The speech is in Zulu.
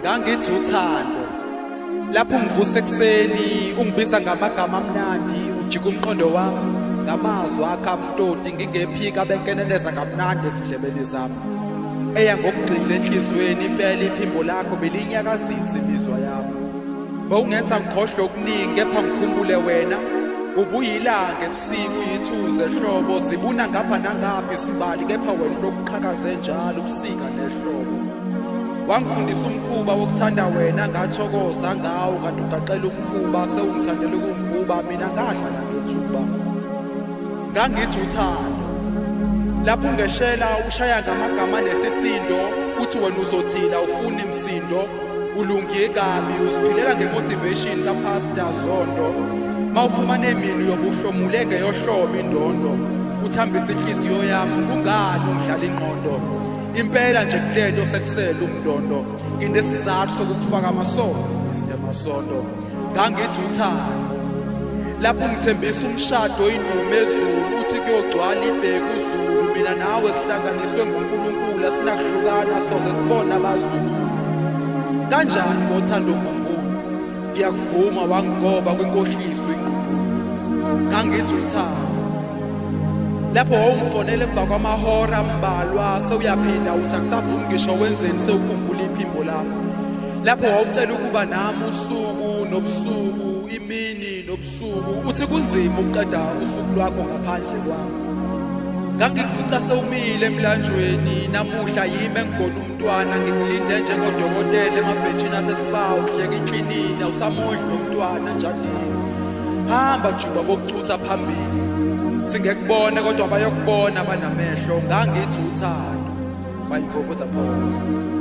Ngangithi uthando lapho ungivusa ekuseni, ungibiza ngamagama amnandi, ujika umqondo wami ngamazwi akho amtoti, ngingephika benkeneneza kamnandi ezindlebeni zami. Eya ngokugxila enhliziyweni, impela iphimbo lakho belinyakazisa imizwa yami. Bowungenza ngikhohlwe okuningi, kepha ngikhumbule wena. Ubuyilanga ebusuku, uyithunzi ehlobo, zibuna ngapha nangapha isimbali, kepha wena ulokuqhakaze njalo ubusika nehlobo. Wangifundisa umkhuba wokuthanda wena, ngathokoza ngawo, kanti ugaqela umkhuba sewungithandela ukungikhuba, mina ngadlala ngethuba. Ngangithi uthando lapho ungeshela ushaya ngamagama nesisindo, uthi wena uzothila ufuna imsindo, ulungiye kabi uziphilela ngemotivation kaPastor Zondo. Mawufumane mina uyobuhlomule ngeyohlobo indondo, uthambisa inhliziyo yami kungani ungidlala ingqondo. Impela nje kulento sekusele umndondo, nginesizathu sokukufaka amasondo Mr Masondo. Ngangithi uthando lapho ungithembisa umshado indume ezulu, uthi kuyogcwala ibheke uZulu, mina nawe sihlanganiswe nguNkulunkulu, asinakuhlukana soze sibone abazulu. Kanjani ngothando mbumbulu, ngiyakuvuma wangigoba kwinkohliso ingqungqulu. Ngangithi uthando lapho wawungifonela emva kwamahora ambalwa, sewuyaphinda uthi akusavumi ngisho wenzeni, sewukhumbula iphimbo lami. Lapho wawucela ukuba nami usuku nobusuku, imini nobusuku, uthi kunzima ukuqeda usuku lwakho ngaphandle kwami. Ngangikufica sewumile emlanjweni, namuhla yimi engigona umntwana, ngikulinde njengodokotela emabhentshini asesipa, uhleka iklinini, awusamondli nomntwana njandini. Hamba juba bokuchutha phambili, singekubone kodwa bayokubona banamehlo. Ngangithi uthando by Mfobo the Poet.